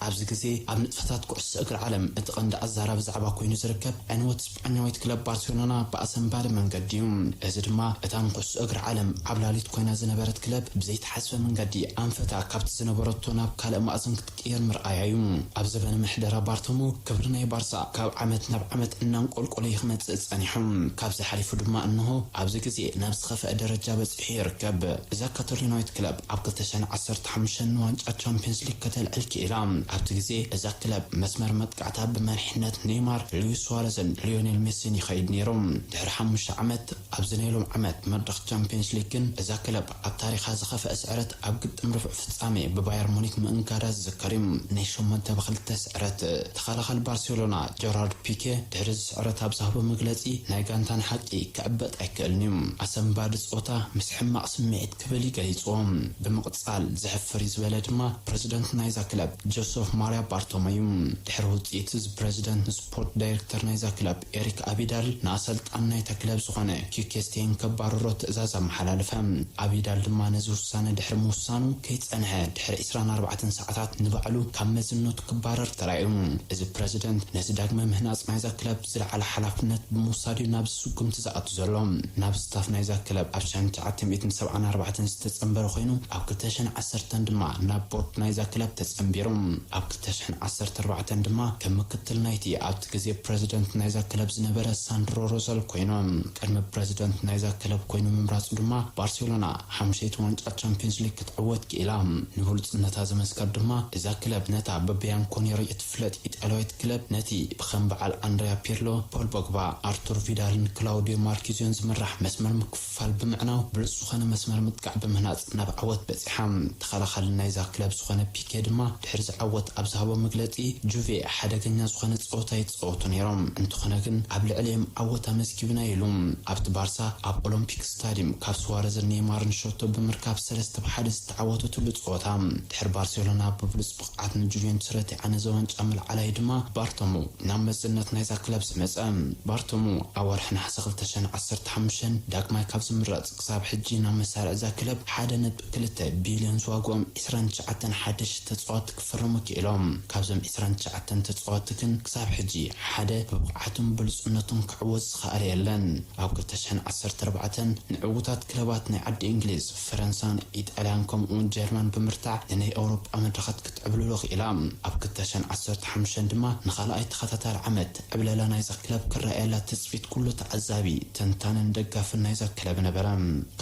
ኣብዚ ግዜ ኣብ ንጥፈታት ኩዕሶ እግሪ ዓለም እቲ ቀንዲ ኣዛራቢ ዛዕባ ኮይኑ ዝርከብ ዕንወት ስጳኛዊት ክለብ ባርሴሎና ብኣሰንባዲ መንገዲ እዩ። እዚ ድማ እታ ንኩዕሶ እግሪ ዓለም ዓብላሊት ኮይና ዝነበረት ክለብ ብዘይተሓስበ መንገዲ ኣንፈታ ካብቲ ዝነበረቶ ናብ ካልእ ማእዝን ክትቅየር ምርኣያ እዩ። ኣብ ዘበነ ምሕደራ ባርተሞ ክብሪ ናይ ባርሳ ካብ ዓመት ናብ ዓመት እናንቆልቆለ እዩ ክመጽእ ጸኒሑ። ካብዚ ሓሊፉ ድማ እንሆ ኣብዚ ግዜ ናብ ዝኸፍአ ደረጃ በጺሑ ይርከብ። እዛ ካታሎናዊት ክለብ ኣብ ክልተ ሽሕን ዓሰርተ ሓሙሽተን ንዋንጫ ቻምፒየንስ ሊግ ከተልዕል ክኢላ። ኣብቲ ግዜ እዛ ክለብ መስመር መጥቃዕታ ብመሪሕነት ኔይማር፣ ሉዊስ ሱዋረዝን ሊዮኔል ሜሲን ይኸይድ ነይሩ። ድሕሪ ሓሙሽተ ዓመት፣ ኣብዚ ናይ ሎም ዓመት መድረኽ ቻምፒየንስ ሊግ ግን እዛ ክለብ ኣብ ታሪኻ ዝኸፍአ ስዕረት ኣብ ግጥም ርብዕ ፍጻሜ ብባየር ሙኒክ ምእንጋዳ ዝዝከር እዩ። ናይ ሸሞንተ ብኽልተ ስዕረት። ተኸላኻሊ ባርሴሎና ጀራርድ ፒኬ ድሕሪ እዚ ስዕረት ኣብ ዝሃቦ መግለጺ፣ ናይ ጋንታን ሓቂ ክዕበጥ ኣይክእልን እዩ። ኣሰንባዲ ጸወታ ምስ ሕማቕ ስምዒት ክብል እዩ ገሊጽዎ። ብምቕጻል፣ ዘሕፍር እዩ ዝበለ ድማ ፕረዚደንት ናይዛ ክለብ ጆሰፍ ማርያ ባርቶሞ እዩ። ድሕሪ ውጽኢት እዚ ፕረዚደንት ንስፖርት ዳይሬክተር ናይዛ ክለብ ኤሪክ ኣቢዳል ንኣሰልጣን ናይታ ክለብ ዝኾነ ኪኬስቴን ከባርሮ ትእዛዝ ኣመሓላለፈ። ኣቢዳል ድማ ነዚ ውሳነ ድሕሪ ምውሳኑ ከይጸንሐ ድሕሪ ዕስራን ኣርባዕተን ሰዓታት ንባዕሉ ካብ መዝነቱ ክባረር ተራእዩ። እዚ ፕረዚደንት ነዚ ዳግመ ምህናጽ ናይዛ ክለብ ዝለዓለ ሓላፍነት ብምውሳድ እዩ ናብዚ ስጉምቲ ዝኣቱ ዘሎ። ናብ ስታፍ ናይዛ ክለብ ኣብ ሸሕን ትሽዓተ ሚእትን ሰብዓን ኣርባዕተን ዝተጸንበረ ኮይኑ ኣብ ክልተ ሸሕን ዓሰርተን ድማ ናብ ቦርድ ናይዛ ክለብ ተጸንቢሩ። ኣብ ክልተ ሸሕን ዓሰርተ ኣርባዕተን ድማ ከም ምክትል ናይቲ ኣብቲ ግዜ ፕረዚደንት ናይዛ ክለብ ዝነበረ ሳንድሮ ሮዘል ኮይኑ። ቅድሚ ፕረዚደንት ናይዛ ክለብ ኮይኑ ምምራጹ ድማ ባርሴሎና ሓሙሸይቲ ዋንጫ ቻምፒየንስ ሊግ ክትዕወት ክኢላ። ንብሉጽነታ ዝመስከር ድማ እዛ ክለብ ነታ ብቢያንኮኔሪ እትፍለጥ ኢጣልያዊት ክለብ ነቲ ብከም በዓል ኣንድሪያ ፒርሎ፣ ፖል ቦግባ፣ ኣርቱር ቪዳልን ክላውዲዮ ማርኪዝዮን ዝምራሕ መስመር ምክፍፋል ብምዕናው ብሉጽ ዝኾነ መስመር ምጥቃዕ ብምህናጽ ናብ ዓወት በጺሓ። ተኸላኻሊ ናይዛ ክለብ ዝኾነ ፒኬ ድማ ድሕሪ ዝዓወት ኣብ ዝሃቦ መግለጺ፣ ጁቬ ሓደገኛ ዝኾነ ጸወታ ይጻወቱ ነይሮም፣ እንተኾነ ግን ኣብ ልዕሊኦም ዓወት ኣመዝጊብና ኢሉ። ኣብቲ ባርሳ ኣብ ኦሎምፒክ ስታዲየም ካብ ሱዋረዝን ኔይማርን ሸቶ ብምርካብ ሰለስተ ብ ሓደ ዝተዓወተትሉ ጸወታ፣ ድሕሪ ባርሴሎና ብብሉጽ ብቕዓት ንጁቬንቱስ ረቲዓ ነዚ ዋንጫ ምልዓላ እዩ ድማ ባርቶሞ ናብ መዝነት ናይዛ ክለብ ዝመጸ። ባርቶሞ ኣብ ወርሒ ነሓሰ ክልተ ሸሕን ዓሰርተ ሓሙሽተን ዳግማይ ካብ ዝምረጽ ክሳብ ሕጂ ናብ መሳርዕ እዛ ክለብ ሓደ ነጥቢ ክልተ ቢልዮን ዝዋግኦም ዕስራን ትሽዓተን ሓደሽቲ ተጻወትቲ ክፍርሙ ክኢሎም። ካብዞም ዕስራን ትሽዓተን ተጻወትቲ ግን ክሳብ ሕጂ ሓደ ብብቕዓቱን ብሉጽነቱን ክዕወት ዝኸኣለ የለን። ኣብ ክልተ ሸሕን ዓሰርተ ኣርባዕተን ንዕዉታት ክለባት ናይ ዓዲ እንግሊዝ፣ ፈረንሳን ኢጣልያን ከምኡውን ጀርመን ብምርታዕ ንናይ ኣውሮጳ መድረኻት ክትዕብልሎ ክኢላ። ኣብ ክልተ ሸሕን ዓሰርተ ሓሙሽተን ድማ ንኻልኣይ ተኸታታሊ ዓመት ዕብለላ ናይዛ ክለብ ክረኣየላ ትጽቢት ኩሉ ተዓዛቢ፣ ተንታንን ደጋፍን ናይዛ ክለብ ነበረ።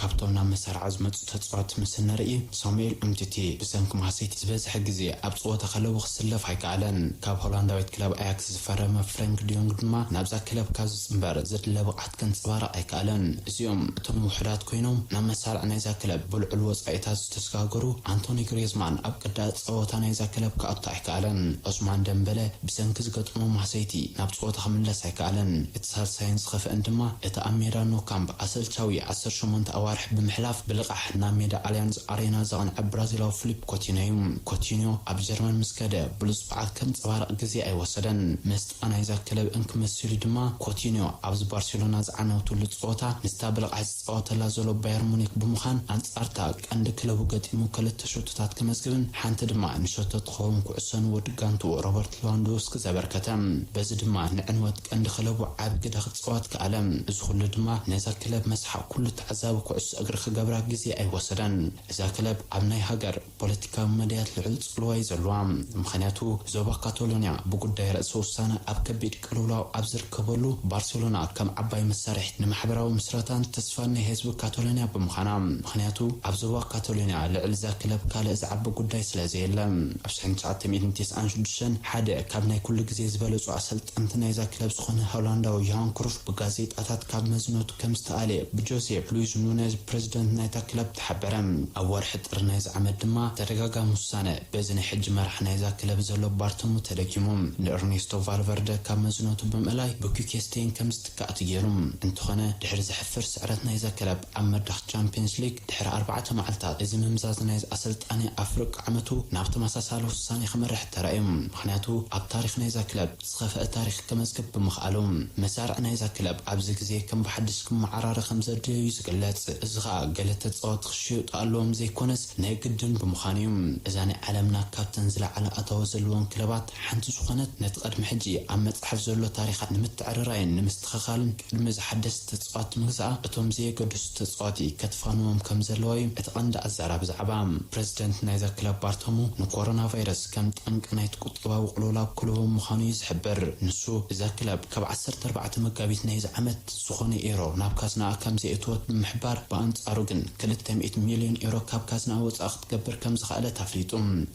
ካብቶም ናብ መሳርዓ ዝመጹ ተጻወትቲ ምስ እንርኢ፣ ሳሙኤል ኡምቲቲ ብሰንኪ ማህሰይቲ ዝበዝሐ ግዜ ኣብ ጸወታ ከለዉ ክስለፍ ኣይከኣለን። ካብ ሆላንዳዊት ክለብ ኣያክስ ዝፈረመ ፍረንክ ዲዮንግ ድማ ናብዛ ክለብ ካብ ዝጽንበር ዘድለ ብቕዓት ከንጸባርቕ ኣይከኣለን። እዚኦም እቶም ውሑዳት ኮይኖም ናብ መሳርዕ ናይዛ ክለብ ብልዑል ወጻኢታት ዝተሰጋገሩ ኣንቶኒ ግሪዝማን ኣብ ቅዳእ ጸወታ ናይዛ ክለብ ክኣቱ ኣይከኣለን። ዑስማን ደምበለ ብሰንኪ ዝገጠሞ ማህሰይቲ ናብ ጸወታ ክምለስ ኣይከኣለን። እቲ ሳልሳይን ዝኸፍአን ድማ እቲ ኣብ ሜዳ ኖ ካምፕ ኣሰልቻዊ ዓሰርተ ሸሞንተ ኣዋርሕ ብምሕላፍ ብልቓሕ ናብ ሜዳ ኣልያንዝ ኣሬና ዘቕንዐ ብራዚላዊ ፊሊፕ ኮቲኖ እዩ። ኮቲኖ ኣብ ጀርመን ምስ ከደ ብሉጽ ብዓት ከንጸባርቕ ግዜ ኣይወሰደን። መስጣ ናይዛ ክለብ እንክመሲሉ ድማ ኮቲኖ ኣብዚ ባርሴሎና ዝዓነወትሉ ጸወታ ምስታ ብልቓሕ ዝጻወተላ ዘሎ ባየር ሙኒክ ብምዃን ኣንጻርታ ቀንዲ ክለቡ ገጢሙ ክልተ ሸቶታት ከመዝግብን ሓንቲ ድማ ንሸቶ ትኸውን ኩዕሶ ንወዲ ጋንትኡ ሮበርት ሌዋንዶውስኪ ዘበርከተ። በዚ ድማ ንዕንወት ቀንዲ ክለቡ ዓቢ ግደ ክጻወት ከኣለ። እዚ ኩሉ ድማ ነዛ ክለብ መስሓቕ ኩሉ ተዓዛቢ ኩዕሶ እግሪ ክገብራ ግዜ ኣይወሰደን። እዛ ክለብ ኣብ ናይ ሃገር ፖለቲካዊ መድያት ልዑል ጽልዋ እዩ ዘለዋ። ምኽንያቱ ዞባ ካታሎንያ ብጉዳይ ርእሰ ውሳነ ኣብ ከቢድ ቅልውላው ኣብ ዝርከበሉ ባርሴሎና ከም ዓባይ መሳርሒት ንማሕበራዊ ምስረታን ተስፋን ናይ ህዝቢ ካታሎንያ ብምዃና። ምኽንያቱ ኣብ ዞባ ካታሎንያ ልዕሊ እዛ ክለብ ካልእ ዝዓቢ ጉዳይ ስለ ዘየለ። ኣብ ሽሕን ትሽዓተ ሚእትን ተስዓን ሽዱሽተን ሓደ ካብ ናይ ኩሉ ግዜ ዝበለጹ ኣሰልጠንቲ ናይዛ ክለብ ዝኾነ ሆላንዳዊ ዮሃን ክሩፍ ብጋዜጣታት ካብ መዝነቱ ከም ዝተኣልየ ብጆሴፍ ሉዊስ ኑኔዝ ፕረዚደንት ናይታ ክለብ ተሓበረ። ኣብ ወርሒ ጥሪ ናይዚ ዓመት ድማ ተደጋጋሚ ውሳነ በዚ ናይ ሕጂ መራሕ ናይዛ ክለብ ዘሎ ባርቶሙ ተደጊሙ። ንኤርኔስቶ ቫልቨርደ ካብ መዝነቱ ብምእላይ ብኩኬስቴን ከም ዝትካእ እቲ ገይሩ። እንተኾነ ድሕሪ ዘሕፍር ስዕረት ናይዛ ክለብ ኣብ መድረኽ ቻምፒየንስ ሊግ ድሕሪ ኣርባዕተ መዓልታት እዚ ምምዛዝ ናይዚ ኣሰልጣኒ ኣፍሪቃ ዓመቱ ናብ ተመሳሳሊ ውሳኔ ክመርሕ ተራእዩ። ምኽንያቱ ኣብ ታሪኽ ናይዛ ክለብ ዝኸፍአ ታሪኽ ከመዝግብ ብምኽኣሉ። መሳርዕ ናይዛ ክለብ ኣብዚ ግዜ ከም ብሓድሽ ክመዓራረ ከም ዘድልዮ እዩ ዝግለጽ። እዚ ኸኣ ገለ ተጻወትቲ ክሽየጡ ኣለዎም ዘይኮነስ ናይ ግድን ብምዃኑ እዩ። እዛ ናይ ዓለምና ካብተን ዝለዓለ ኣታዊ ዘለወን ክለባት ሓንቲ ዝኾነት ነቲ ቅድሚ ሕጂ ኣብ መጽሓፍ ዘሎ ታሪኻ ንምትዕርራይን ንምስትኽኻልን ቅድሚ እዚ ሓደስቲ ተጻወትቲ ምግዛኣ እቶም ዘየገድሱ ተጻወቲ ከትፋንዎም ከም ዘለዋ እዩ እቲ ቀንዲ ኣዛራቢ ዛዕባ። ፕረዚደንት ናይዛ ክለብ ባርቶሙ ንኮሮና ቫይረስ ከም ጠንቂ ናይቲ ቁጠባዊ ቅልውላው ክልህቦም ምዃኑ እዩ ዝሕብር። ንሱ እዛ ክለብ ካብ ዓሰርተ ኣርባዕተ መጋቢት ናይዚ ዓመት ዝኾነ ኤሮ ናብ ካዝናኣ ከም ዘየእተወት ብምሕባር ብኣንጻሩ ግን ክልተ ሚእቲ ሚልዮን ኤሮ ካብ ካዝናኣ ወጻኢ ክትገብር ከም ዝኸኣለት ኣፍሊጡ።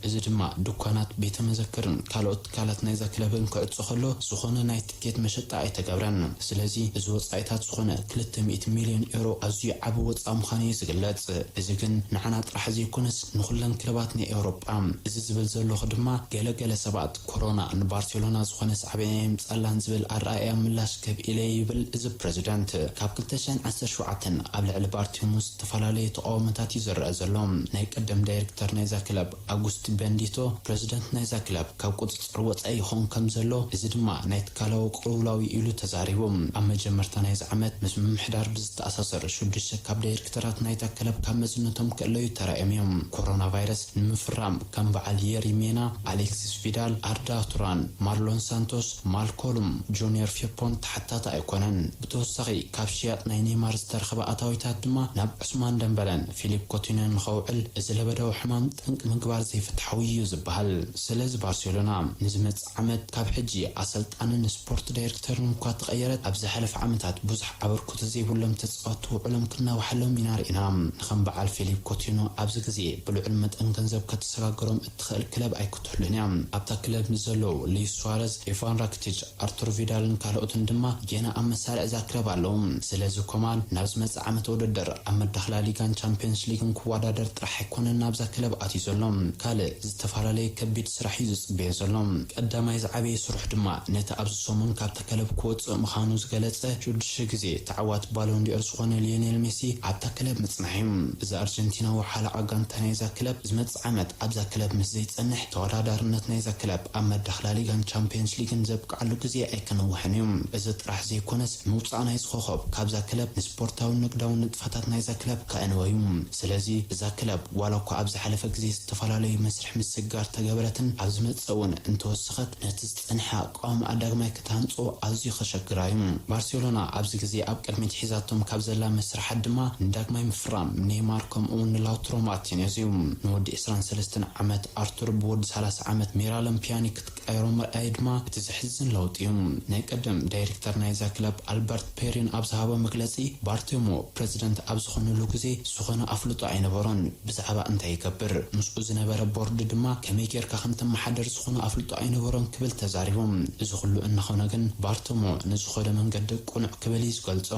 እዚ ድማ ድኳ ድኳናት፣ ቤተ መዘክርን ካልኦት ትካላት ናይዛ ክለብን ክዕጾ ከሎ፣ ዝኾነ ናይ ትኬት መሸጣ ኣይተገብረን። ስለዚ እዚ ወጻኢታት ዝኾነ ክልተ ሚእቲ ሚልዮን ዩሮ ኣዝዩ ዓቢ ወጻኢ ምዃኑ እዩ ዝግለጽ። እዚ ግን ንዓና ጥራሕ ዘይኮነስ ንኹለን ክለባት ናይ ኤውሮጳ። እዚ ዝብል ዘለኹ ድማ ገለ ገለ ሰባት ኮሮና ንባርሴሎና ዝኾነ ሳዕቤን የምጻላን ዝብል ኣረኣእያ ምላሽ ክህብ ኢለ ይብል እዚ ፕረዚደንት። ካብ ክልተ ሽሕን ዓሰርተ ሸውዓተን ኣብ ልዕሊ ባርቲሙ ዝተፈላለዩ ተቃውሞታት እዩ ዝረአ ዘሎ። ናይ ቀደም ዳይሬክተር ናይዛ ክለብ ኣጉስቲ በንዲቶ ፕረዚደንት ናይዛ ክለብ ካብ ቁጽጽር ወጻኢ ይኸውን ከም ዘሎ፣ እዚ ድማ ናይ ትካላዊ ቅልውላው ኢሉ ተዛሪቡ። ኣብ መጀመርታ ናይዚ ዓመት ምስ ምምሕዳር ብዝተኣሳሰር ሽዱሽተ ካብ ዳይሬክተራት ናይታ ክለብ ካብ መዝነቶም ክእለዩ ተራእዮም እዮም። ኮሮና ቫይረስ ንምፍራም ከም በዓል የሪ ሜና፣ ኣሌክሲስ ቪዳል፣ ኣርዳ ቱራን፣ ማርሎን ሳንቶስ፣ ማልኮልም፣ ጁኒየር ፌፖን ተሓታቲ ኣይኮነን። ብተወሳኺ ካብ ሽያጥ ናይ ኔይማር ዝተረኸበ ኣታዊታት ድማ ናብ ዑስማን ደምበለን ፊሊፕ ኮቲኖን ንኸውዕል እዚ ለበዳዊ ሕማም ጠንቂ ምግባር ዘይፍትሓዊ እዩ ዝበሃል። ስለዚ ባርሴሎና ንዝመጽእ ዓመት ካብ ሕጂ ኣሰልጣንን ስፖርት ዳይሬክተርን እኳ ተቐየረት፣ ኣብ ዝሓለፈ ዓመታት ብዙሕ ኣበርክቶ ዘይብሎም ተጻወትቲ ውዕሎም ክናዋሓሎም ኢና ርኢና። ንኸም በዓል ፊሊፕ ኮቲኖ ኣብዚ ግዜ ብልዑል መጠን ገንዘብ ከተሰጋግሮም እትኽእል ክለብ ኣይክትህሉን እያ። ኣብታ ክለብ ንዘለዉ ሉዊስ ሱዋረዝ፣ ኢቫን ራኪቲች፣ ኣርቱር ቪዳልን ካልኦትን ድማ ጌና ኣብ መሳርዕ እዛ ክለብ ኣለዉ። ስለዚ ኮማን ናብ ዝመጽእ ዓመት ውድድር ኣብ መድረኽ ላሊጋን ቻምፒየንስ ሊግን ክወዳደር ጥራሕ ኣይኮነን ናብዛ ክለብ ኣትዩ ዘሎ። ካልእ ዝተፈላለየ ከቢድ ስራሕ እዩ ዝጽበዮ ዘሎ። ቀዳማይ ዝዓበየ ስርሑ ድማ ነቲ ኣብዚ ሰሙን ካብታ ክለብ ክወጽእ ምዃኑ ዝገለጸ ሽዱሽተ ግዜ ተዓዋቲ ባሎን ዲኦር ዝኾነ ሊዮኔል ሜሲ ኣብታ ክለብ ምጽናሕ እዩ። እዚ ኣርጀንቲናዊ ሓለቓ ጋንታ ናይዛ ክለብ ዝመጽእ ዓመት ኣብዛ ክለብ ምስ ዘይጸንሕ፣ ተወዳዳርነት ናይዛ ክለብ ኣብ መድረኽ ላሊጋን ቻምፒየንስ ሊግን ዘብቅዓሉ ግዜ ኣይክነውሕን እዩ። እዚ ጥራሕ ዘይኮነስ፣ ምውጻእ ናይዚ ኮኸብ ካብዛ ክለብ ንስፖርታውን ንግዳውን ንጥፈታት ናይዛ ክለብ ከእንወ እዩ። ስለዚ እዛ ክለብ ዋላ እኳ ኣብ ዝሓለፈ ግዜ ዝተፈላለዩ መስርሕ ምስግጋር ተገበረትን ኣብ ዝመጽእ እውን እንተወሰኸት፣ ነቲ ዝጸንሐ ኣቃውማኣ ዳግማይ ክትሃንጾ ኣዝዩ ከሸግራ እዩ። ባርሴሎና ኣብዚ ግዜ ኣብ ቅድሚት ሒዛቶም ካብ ዘላ መስርሓት ድማ ንዳግማይ ምፍራም ኔይማር ከምኡ እውን ንላውትሮ ማርቲኔዝ እዩ። ንወዲ ዕስራን ሰለስተን ዓመት ኣርቱር ብወዲ ሰላሳ ዓመት ሜራለን ፒያኒ ክትቀይሮ ምርኣይ ድማ እቲ ዘሕዝን ለውጢ እዩ። ናይ ቀደም ዳይሬክተር ናይዛ ክለብ ኣልበርት ፔሪን ኣብ ዝሃቦ መግለጺ፣ ባርቴሞ ፕረዚደንት ኣብ ዝኾነሉ ግዜ ዝኾነ ኣፍልጦ ኣይነበሮን። ብዛዕባ እንታይ ይገብር፣ ምስኡ ዝነበረ ቦርድ ድማ ከመይ ጌርካ ከም ተመሓደር ዝኾነ ኣፍልጦ ኣይነበሮን ክብል ተዛሪቡ። እዚ ኩሉ እናኾነ ግን ባርቶሞ ንዝኾደ መንገዲ ቅኑዕ ክብል እዩ ዝገልጾ።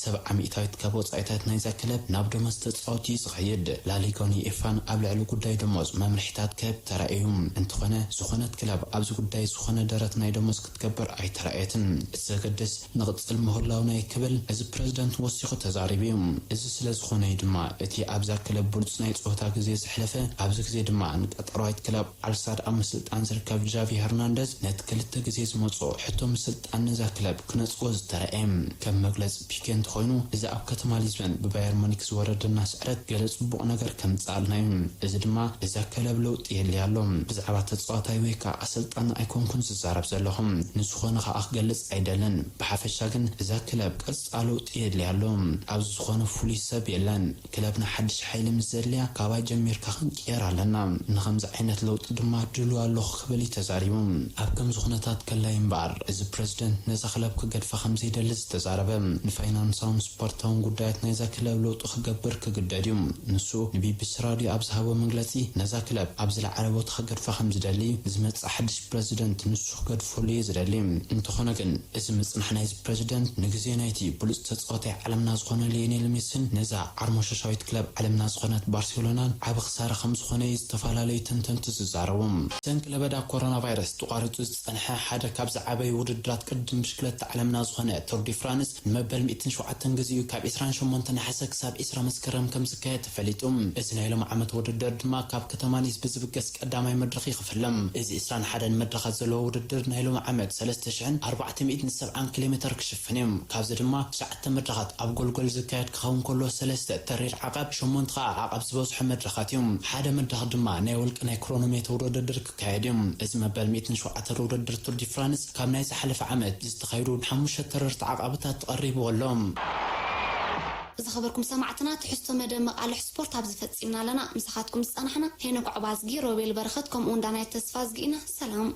ሰብዓ ሚእታዊት ካብ ወጻኢታት ናይዛ ክለብ ናብ ደሞዝ ተጻወቲ እዩ ዝኸይድ። ላሊጋን ዩኤፋን ኣብ ልዕሊ ጉዳይ ደሞዝ መምርሒታት ክህብ ተራእዩ። እንተኾነ ዝኾነት ክለብ ኣብዚ ጉዳይ ዝኾነ ደረት ናይ ደሞዝ ክትገብር ኣይተራእየትን። እቲ ዘገድስ ንቕጽል ምህላው ናይ ክብል እዚ ፕረዚደንት ወሲኹ ተዛሪቡ እዩ። እዚ ስለ ዝኾነ እዩ ድማ እቲ ኣብዛ ክለብ ብሉጽ ናይ ጸወታ ግዜ ዘሕለፈ፣ ኣብዚ ግዜ ድማ ንቀጠራዊት ክለብ ኣልሳድ ኣብ ምስልጣን ዝርከብ ጃቪ ሄርናንደዝ ነቲ ክልተ ግዜ ዝመጽኦ ሕቶ ምስልጣን ነዛ ክለብ ክነጽጎ ዝተረእየ። ከም መግለጺ ፒኬ እንተኾይኑ፣ እዚ ኣብ ከተማ ሊዝበን ብባየር ሙኒክ ዝወረደና ስዕረት ገለ ጽቡቕ ነገር ከምጽኣልና እዩ። እዚ ድማ እዛ ክለብ ለውጢ የድልያ ኣሎ። ብዛዕባ ተጻዋታይ ወይ ከኣ ኣሰልጣኒ ኣይኮንኩን ዝዛረብ ዘለኹ። ንዝኾነ ከኣ ክገልጽ ኣይደልን። ብሓፈሻ ግን እዛ ክለብ ቅርጻ ለውጢ የድልያ ኣሎ። ኣብዚ ዝኾነ ፍሉይ ሰብ የለን። ክለብና ሓድሽ ሓይሊ ምስ ዘድልያ ካባይ ጀሚርካ ክንቅየር ኣለና። ንኸምዚ ዓይነት ለውጢ ድማ ድሉው ኣለኹ ክብል እዩ ተዛሪቡ። ኣብ ከምዚ ኩነታት ከላይ እምበኣር፣ እዚ ፕረዚደንት ነዛ ክለብ ክገድፋ ከም ዘይደሊ ዝተዛረበ፣ ንፋይናንሳውን ስፖርታውን ጉዳያት ናይዛ ክለብ ለውጢ ክገብር ክግደድ እዩ። ንሱ ንቢቢሲ ራድዮ ኣብ ዝሃቦ መግለጺ፣ ነዛ ክለብ ኣብ ዝለዓለ ቦታ ክገድፋ ከም ዝደሊ፣ ዝመጽእ ሓድሽ ፕረዚደንት ንሱ ክገድፈሉ እዩ ዝደሊ። እንተኾነ ግን፣ እዚ ምጽናሕ ናይዚ ፕረዚደንት ንግዜ ናይቲ ብሉጽ ተጻዋታይ ዓለምና ዝኾነ ሊዮኔል ሜሲን ነዛ ዓርሞሸሻዊት ክለብ ዓለምና ዝኾነት ባርሴሎናን ዓቢ ክሳራ ከም ዝኾነ እዩ ዝተፈላለዩ ተንተንቲ ዝዛረቡ። ብሰንኪ ለበዳ ኮሮና ቫይረስ ተቋሪጹ ዝጸንሐ ሓደ ካብ ዝዓበዩ ውድድራት ቅድድም ብሽክለታ ዓለምና ዝኾነ ቱር ዲ ፍራንስ ንመበል ሚእትን ሸውዓተን ግዜኡ ካብ ዕስራን ሸሞንተ ነሓሰ ክሳብ ዕስራ መስከረም ከም ዝካየድ ተፈሊጡ። እዚ ናይ ሎሚ ዓመት ውድድር ድማ ካብ ከተማ ኒስ ብዝብገስ ቀዳማይ መድረኽ ይኽፍልም። እዚ ዕስራን ሓደን መድረኻት ዘለዎ ውድድር ናይ ሎሚ ዓመት ሰለስተ ሽሕን ኣርባዕተ ሚእትን ሰብዓን ኪሎ ሜተር ክሽፍን እዩ። ካብዚ ድማ ትሽዓተ መድረኻት ኣብ ጎልጎል ዝካየድ ክኸውን ከሎ፣ ሰለስተ ተሪር ዓቐብ፣ ሸሞንተ ከኣ ዓቐብ ዝበዝሖ መድረኻት እዮም። ሓደ መድረኽ ድማ ናይ ውልቂ ናይ ክሮኖሜተር ውድድር ክካየድ እዩ። እዚ መበል ሚእትን ሸውዓተን ውድድር ቱር ዲ ፍራንስ ካብ ናይ ዝሓለፈ ዓመት ዝተኻየዱ ሓሙሽተ ተረርቲ ዓቐብታት ተቐሪብዎ ኣሎ። ዝኸበርኩም ሰማዕትና፣ ትሕዝቶ መደብ መቃልሕ ስፖርት ኣብዚ ፈጺምና ኣለና። ምሳኻትኩም ዝጸናሕና ሄኖክ ዑባዝጊ፣ ሮቤል በረኸት፣ ከምኡ እውን ዳናይት ተስፋዝጊ ኢና። ሰላም።